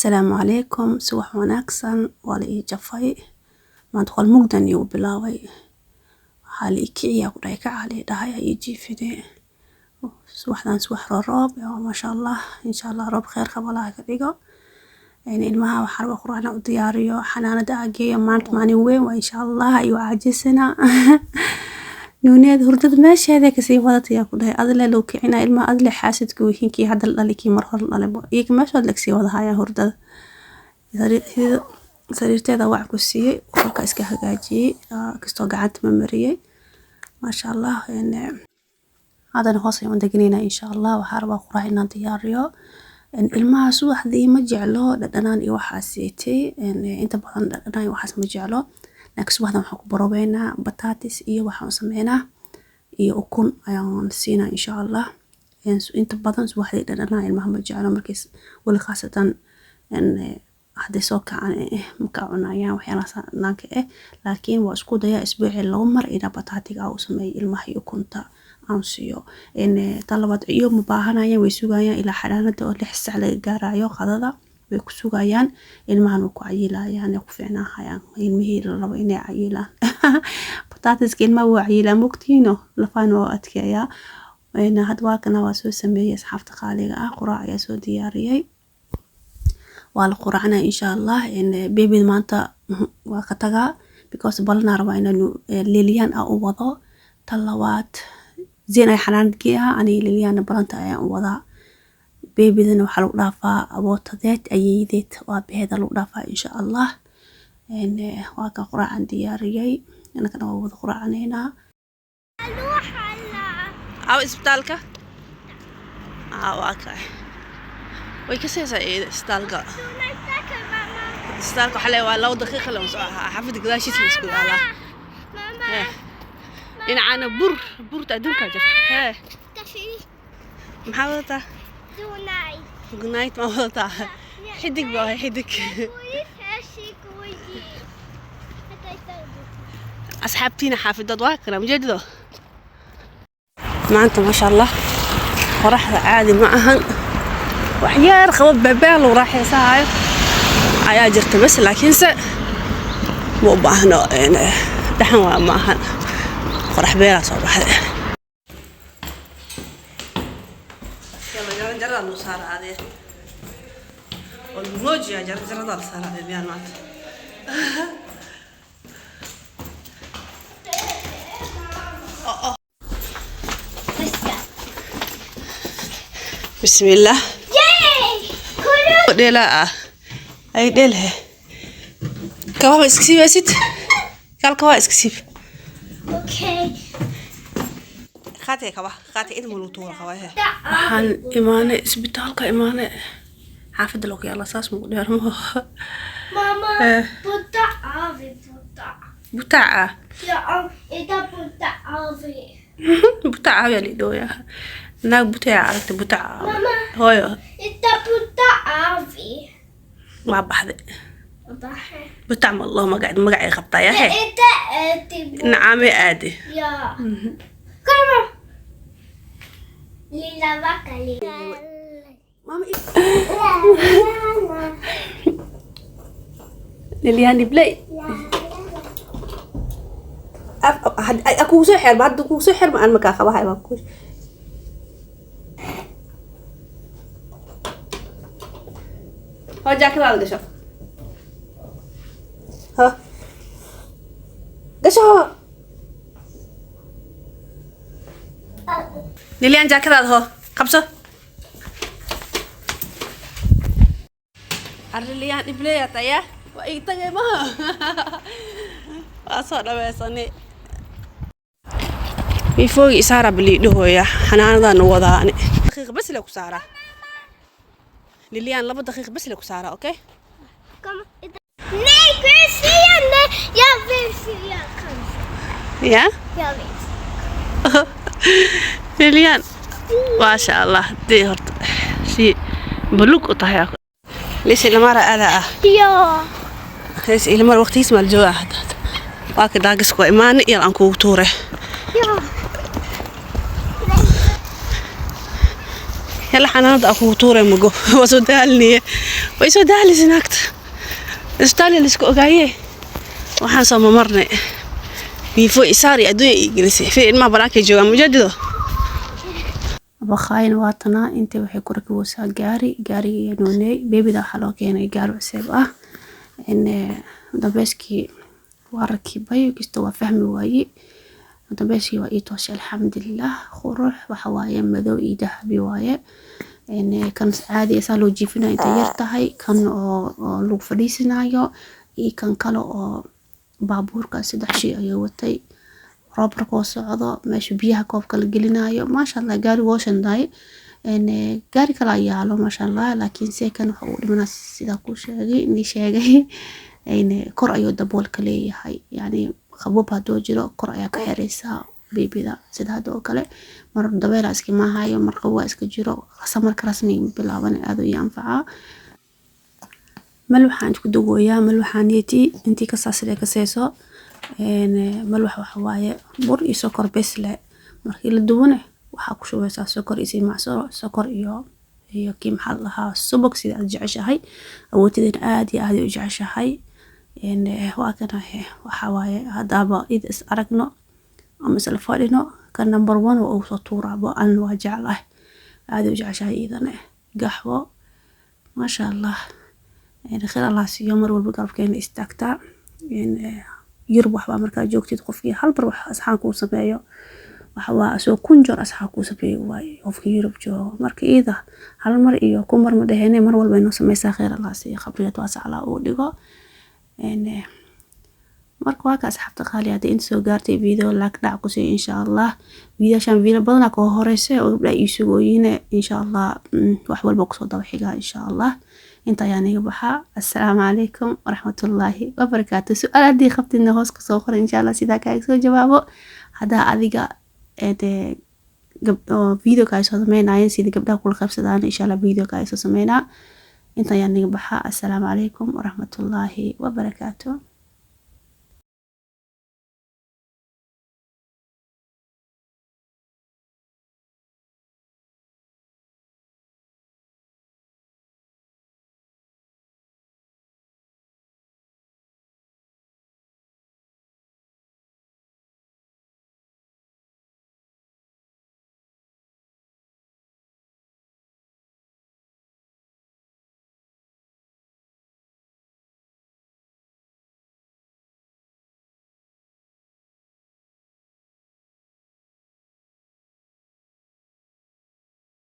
Assalaamu calaykum, subax wanaagsan. Waa la ii jafay maanta, qol mugdan iigu bilaabay. Waxaa la ii kiciyaa ku dhahay, kaca la ii dhahay, ha ii jiifide. Subaxdan subax roob, maasha Allah, insha Allah roob kheer qabo Allah ka dhigo. Ilmaha waxaa rabaa quraan u diyaariyo, xanaanada aa geeyo. Maanta maalin weyn waa, insha Allah. Iyo caajisana nuuneed hurdada meesheeda kasii wadataya ku dhahay, adle loo kicinaa ilmaha, adle xaasidka wihiin kii hadda la dhalay, kii mar hore la dhalay, iyaga meeshood lagasii wada hayaan hurdada. Sariirteeda wac ku siiyey, qolka iska hagaajiyey, kastoo gacanta ma mariyey, maasha Allah. Haddana hoos ayaan u deganaynaa, insha Allah. Waxaa rabaa quraac inaan diyaariyo ilmaha. Subaxdii ma jeclo dhadhanaan iyo waxaas seetay, inta badan dhadhanaan iyo waxaas ma jeclo, laakiin subaxdan waxaan ku barobeynaa bataatis iyo waxaan sameynaa iyo ukun ayaan siinaa, insha Allah. Inta badan subaxdii dhadhanaan ilmaha ma jeclo, markiis weli khaasatan hadday soo kacaan maka cunayaan waxyaalahaas dhanaanka ah, laakiin waa isku dayaa isbuucii 2 mar inaa bataatiga u sameeyo ilmaha iyo ukunta aan siiyo. Tan labaad, iyo ma baahanayaan, way sugayaan ilaa xanaanada oo 6 sac laga gaarayo. Qadada way ku sugayaan ilmahan, way ku cayilayaan, way ku fiicnaahayaan. Ilmihii la rabo inay cayilaan, bataatiska ilmaha waa cayilaan, mogtiino lafaan waa adkeeyaa. Hadda waa kana, waa soo sameeyey, asxaabta qaaliga ah. Quraac ayaa soo diyaariyey, waa la quraacnaa, insha Allah. Baby maanta waa ka tagaa because balanaa rabaa inaan Lilian aa u wado. Tan labaad, Zayn ay xanaanad geeyaa, aniga Liliana balanta ayaan u wadaa. Babydana waxaa lagu dhaafaa abootadeed, ayeeydeed, aabaheeda lagu dhaafaa, insha Allah. Waa ka quraacan diyaariyey, anagana waa wada quraacaneynaa. Aw, isbitaalka waa kay, way ka seesaa iyada isbitaalka. Isbitaalka waxaa leeyahay waa 2 daqiiqa la soo xaafadda gadaashiisa la isku yaalaa. Dhinacana bur buurta adduunkaa jirta. Hee, maxaa wadataa? Goodnight ma wadataa? Xidig baa ahay, xidig. Asxaabtiina xaafidood waa kana mujeedido. Maanta maasha Allah qoraxda caadi ma ahan, waxyaar qabo baabaa lagu raaxaysanayo ayaa jirta bas, laakiinse ma u baahno dhaxan, waa ma ahan qorax beelaa soo baxday. Jaranjarada lagu saaraadee oo lagu moojiyaa, jaranjarada la saaraadee miyaan maanta? Bismillaah, dheelaa ah ay dheelhe, kabaha iska siibaysid, kaal kabaha iska siib. Qaatay kaba, qaatay idmo lagu tuura kabahe. Waxaan imaanay isbitaalka, imaanay xaafadda lagu yaala, saas mugu dheer ma. Mamma, putta av putta. Butaaca. Ja, inte putta av. Butaaca ayaa liidhooyaa, naag butaaca aragtay, butaaca. Mama. Hooyo. Inte putta av. Waa baxday butaac ma allahu magac magacay qabtaa yahe. Inte ätit. Nacaamay aade. Ja. Kom. Lilla vackra lilla. Lilian Ibley kugu soo xirma, hadda kugu soo xirma, aan makaa qabahay baa ku hoo jaakadaada gasho, ho gasho, ho Lilian, jaakadaada ho qabso. Ariliyan Ibley taya waa ii tagay maha, waa soo dhameysanay. Miifoogi isaara baliidhahooya, xanaanadan u wadaa ani. Daqiiq bas le ku saaraa Lilian, 2 daqiiq bas le ku saaraa, okay? Kom. Nej, Christian, nej. Jag vill se kanske. Ya. Jag vill. Lilian, maasha Allah, dee horta si balug u tahay lisi lamara aada ah. Ja. Leys ilmar waqtigiis maal jooga hadda, waa ka daagisku waa imaani yar aan kugu tuure. Ja. Yalla, xanaanada aan kugu tuure, mago waa soo daalniye. Way soo daalisa naagta. Isbitaal la isku ogaaye, waxaan soo mamarnay biifo isaar iyo adduunya ii gelisay. Fiir, ilmaha banaankay joogaan mujadido. Abaqaayin waatanaa, inta waxay ku rakibeysaa gaari. Gaarigii nuuney beebida waxaa loo keenay gaari cusub ah. Dambeeskii waa rakibay, kasta waa fahmi waaye. Dambeeskii waa ii tooshay, alxamdulilah. Qurux waxa waaye, madow iyo dahabi waaye. Kan caadi saa loo jiifinayo intay yar tahay, kan oo lagu fadhiisanayo iyo kan kale oo baabuurka, saddex shay ayuu watay. Roob markuu socdo, meesha biyaha koobka la gelinayo. Maasha Allah, gaari woo shandaay. Gaari kale ayaa yaalo, maasha Allah, laakiin se kan waxa uu dhimanaa sidaa kuu sheegay, nii sheegay, kor ayuu daboolka leeyahay. Yacni qaboob hadduu jiro, kor ayaa ka xiraysaa beebida, sida hadda oo kale. Mar dabeela iska maahayo, mar qabow iska jiro. Samarka rasmiga bilaaban aad uu ii anfacaa. Mal waxaan isku dugooyaa mal waxaan niyati intii kasaasile kaseyso. Malwax waxa waaye bur iyo sokor bes leh. Markii la duwane, waxaa ku shubeysaa sokor iyo macsaro, sokor iyo kii maxaa la dhahaa, subag, sida aad jeceshahay. Awoodteedana aad iyo aad ay u jeceshahay. Waa kana. Waxa waaye haddaaba id is aragno ama isla fadhino, kan number one waa ugu soo tuuraaba. An waa jeclahay, aad ay u jeceshahay iidana gaxwo, maasha Allah. Khayr Allah siiyo, mar walba garabkeena istaagtaa. Yurub waxbaa markaa joogtid, qofkii hal mar wax asxaan kuu sameeyo, waxa waa asoo kun jeer asxaan kuu sameeyo waaye qofkii Yurub joogo. Marka iida hal mar iyo kun mar ma dhehene, mar walba inoo sameysaa. Khayr Allah siiyo, khabrigeed waasac Allah uu dhigo. Marka waa ka, asxaabta qaali, haddii inta soo gaartay video, like dhac ku sii, insha Allah. Videoshan video badanaa ka horeysa oo gabdhaha ii sugooyine, insha Allah wax walba kusoo daba xigaa, insha Allah. Inta ayaan iga baxaa. Assalaamu calaykum waraxmatullaahi wabarakaatu. Su-aal haddii qabtidna, hoos kasoo qor, insha Allah sidaa kaaga soo jawaabo. Haddaa adiga dee gabdho video ka ay soo sameynayeen, sida gabdhaha kula qabsadaan, insha Allah video ka ay soo sameynaa. Inta ayaan iga baxaa. Assalaamu calaykum waraxmatullaahi wabarakaatu.